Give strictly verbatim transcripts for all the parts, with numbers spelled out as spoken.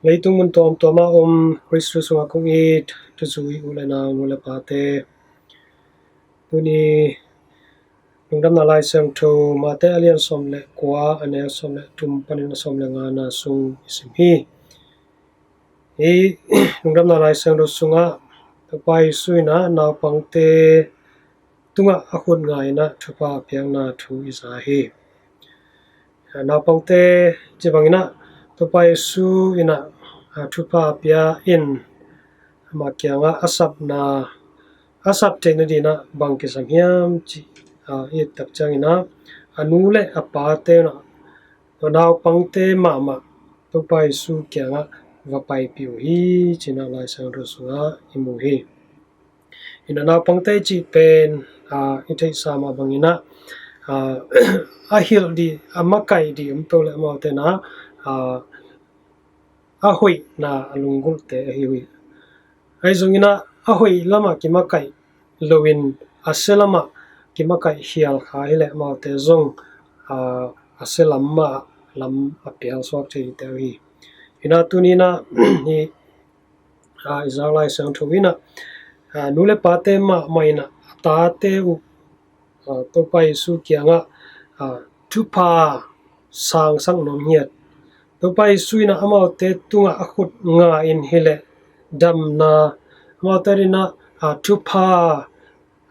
Leitung mun tuamtuam ah om Khristu sungah kong it, tuzui u le nau, nu le pate, tuni Lungdamna Lai Siangtho Mate a lian sawm le kua, a neu sawm le thum panin a sawm le ngana sung i sim hi. Hi Lungdamna Lai Siangtho sungah Topa Jesu in ah naupangte tungah a khut nga in ah thupha a piakna thu i za hi. Naupangte ci bangin ah Topa Jesu in ah, a, thupha a pia in ama kiangah a sapna, a sap theihna dingin ah bang kisam hiam cih, a, i et tak ciangin ah a nu le a pate in ah naupangte mahmah Topa Jesu kiangah va paipih uh hi, ci-in ah Lai Siangtho sungah i mu hi. In ah naupangte cih pen, a, i theihsa mah bangin ah, a, a hilh ding, a makaih ding om peuh leh amaute in ah, a, a hoihna a lunggulhte ahi uh hi. Ahi zongin ah a hoih lamah kimakaih loin a sia lamah kimakaih khial kha hi leh amaute zong, a, a sia lam mah lam a pial suak thei te uh hi. In ah tuni in ah hi, a, i zak Lai Siangtho in ah, a, nu le pate mahmah in ah a tate uh, a, Topa Jesu kiangah, a, thupha sangsak nuam hi at, Topa Jesu in ah amaute tungah a khut nga in hi leh damna, amaute in ah, a, thupha,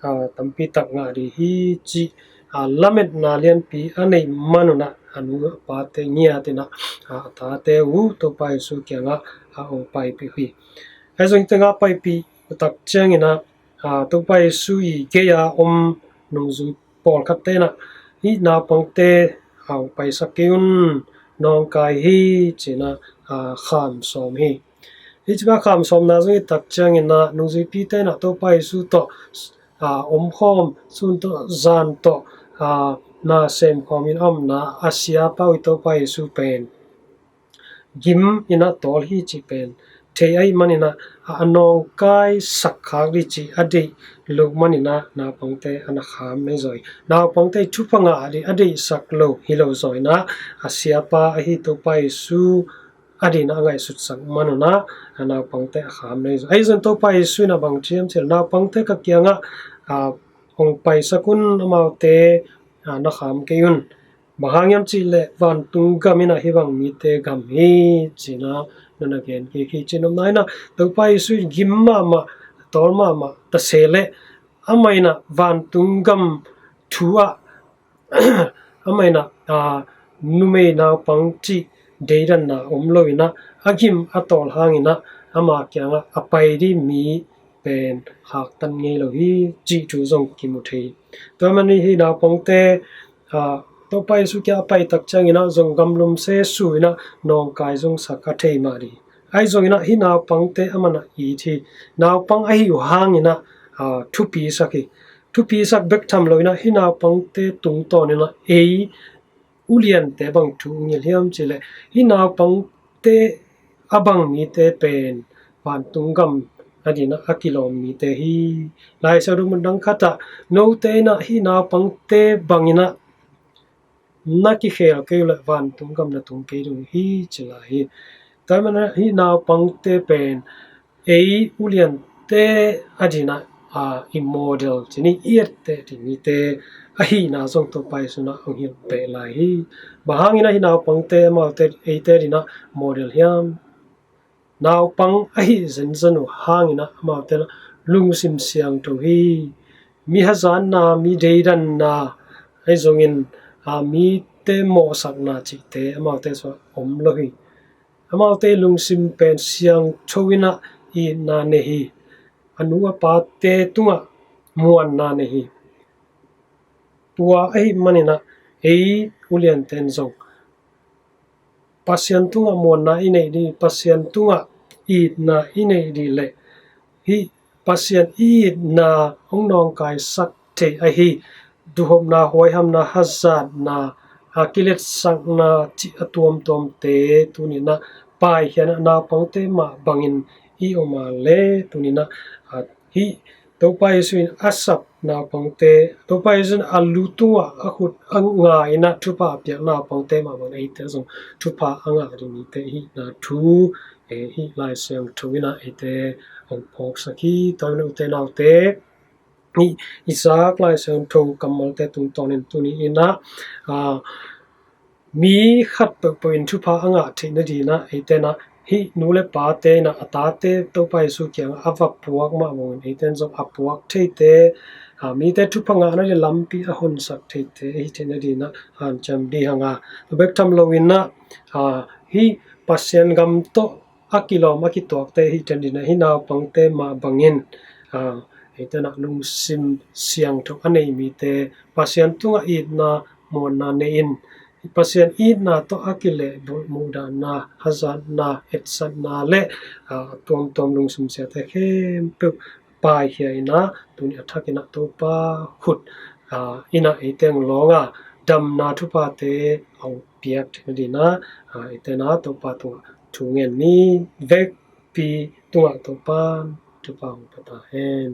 a, tampi tak ngah ding hi cih, a, lametna lianpi a neih man un ah a nu a pate ngiat in ah, a, a tate uh Topa Jesu kiangah, a, hong paipih uh hi. Ahi zongin tengah paipih uh tak ciangin ah, a, Topa Jesu i gei-a om nungzui pawlkhatte in ah hih naupangte, a, hong paisak kei un, nawngkai hi, ci-in ah, a, kham sawm hi. Hih ci-a kham sawmna zong i et tak ciangin ah nungzuipite in ah Topa Jesu tawh, a, omkhawm, sun tawh zan tawh, a, na semkhawm in a omna a siapa uh i Topa Jesu pen gim in ah tawl hi cih pen thei ahih manin ah, a, a nawngkaisak khak ding cih a deih loh manin ah naupangte a na kham ahi zaw hi. Naupangte thupha ngah ding a deihsak lo hi lo zaw in ah, a siapa ahi Topa Jesu a dingin ah a ngaihsutsak man un ah, a, naupangte a kham ahi zaw. Ahi zongin Topa Jesu in ah bang ci hiam cih leh naupangte ka kiangah, a, hong paisak un, amaute, a, na kham kei un. Bang hang hiam cih leh vantung gam in ah hih bang mite gam hi, ci-in ah na na gen kik hi, ci-in ah omna in ah Topa Jesu in gim mahmah, tawl mahmah ta se leh amah in ah vantung gam thu ah amah in ah, a, numei naupang cih deidanna om lo in ah a gim a tawl hangin ah ama kiangah a pai ding mi pen haktan ngei lo hi cih thu zong kimu thei hi. Tua ahih manin hih naupangte, a, Topa Jesu kiangah a pai tak ciangin ah zong gamlum se su in ah nawngkai zong sak a thei mah ding hi. Ahi zongin ah hih naupangte amah in ah it hi. Naupang ahih uh hangin ah, a, thupi sak hi. Thupi sak bek tham lo in ah hih naupangte tungtawn in ah ei uliante bang thu hong hilh hiam cih leh hih naupangte a bang mite pen vantung gam a dingin ah a kilawm mite hi. Lai Siangtho mun dang khat ah note in ah hih naupangte bangin ah na kikhel kei uh leh vantung gam na tung kei ding uh hi, ci lai hi. Tua ahih manin ah hih naupangte pen ei uliante a dingin ah, a, i model, ci ni, i etteh ding mite ahihna zong Topa Jesu in ah hong hilh beh lai hi. Bang hangin ah hih naupangte amaute eite a dingin ah model hiam? Naupang ahih zenzen uh hangin ah amaute in ah lungsim siangtho hi. Mi hazatna, mi deidanna, ahi zongin, a, mite mawhsakna cihte amaute sungah om lo hi. Amaute lungsim pen siangtho in ah itna nei hi. A nu a pate tungah muanna nei hi. Tua ahih manin ah ei ulianten zong Pasian tungah muanna i neih ding, Pasian tungah itna i neih ding leh hih Pasian i itna hong nawngkaisak thei ahi duhopna, huaihamna, hazatna, a, kiletsakna cih a tuamtuamte tuni in ah paikhiatna naupangte mah bangin i om a leh tuni in ah, a, hih Topa Jesu in a sap naupangte, Topa Jesu in a lu tungah a khut a nga in ah thupha a piak naupangte mah bangin eite zong thupha a ngah ding mite i hihna thu, eh, hih Lai Siangtho in ah eite hong phawksak hi. Tua hi a, ute naute, hih Isaac Lai Siangtho kammalte tungtawnin tuni in ah, ah, mi khat peuhpeuh in thupha a ngah theih nadingin ah eite in ah hih nu le pate in ah a tate Topa Jesu kiangah a va puak mah bangin eite in zong a puak theite, ah, mite thupha ngah nading lampi a honsak theite i hih theih nadingin ah hanciam ding hi hang a, tua bek tham loin ah, ah, hih Pasian gam tawh a kilawm a kituakte i hih theih nadingin ah hih naupangte mah bangin, ah, eite in ah lungsim siangtho a nei mite, Pasian tungah itna muanna nei in, Pasian itna tawh a kilehbulh muhdahna, hazatna, etsatna le, ah, tuamtuam lungsim siate khempeuh paikhia in ah tuni a thak in ah Topa khut, ah, in ah eite hong lawng a, damna thuphate hong piak theih nadingin ah, ah, eite in ah Topa tungah thu ngen ni. Vekpi tungah Topa'n thupha hong pia ta hen.